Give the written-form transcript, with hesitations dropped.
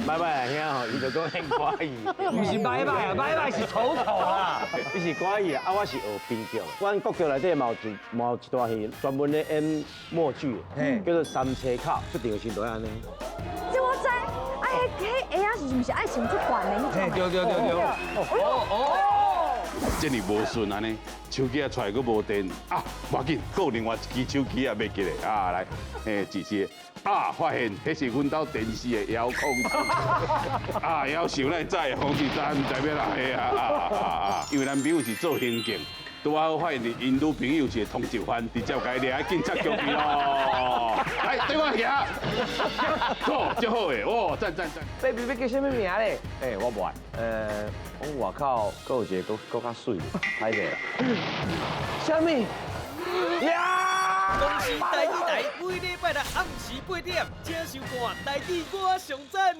拜拜兄吼，伊就講演歌戲。毋是拜拜啊，拜拜是丑頭啦。伊是歌戲啊，啊我是學編劇。阮國劇內底嘛有一嘛有一段戲，專門咧演默劇，叫做《三車口》，出場時就按呢。這我知，啊，彼彼鞋仔是毋是愛穿出懸的彼種？對對對對。哦哦。這爾無順按呢，手機仔出來閣無電啊，無要緊，閣有另外一支手機啊，袂記咧啊，來，嘿，一支啊，發現彼是阮兜電視的遙控器啊，夭壽哪會知，講實在毋知欲按怎啊啊啊！因為男朋友是做刑警，拄好發現𪜶女朋友是通緝犯，直接共伊掠去警察局去咯。來，對我行，好，足好的，哦，讚讚讚。 baby 欲叫啥物名咧？欸，我無愛。我外口閣有一個閣閣較媠，歹勢啦。啥物？呀！公視台語台每禮拜六暗時8點，請收看《台語我上讚》。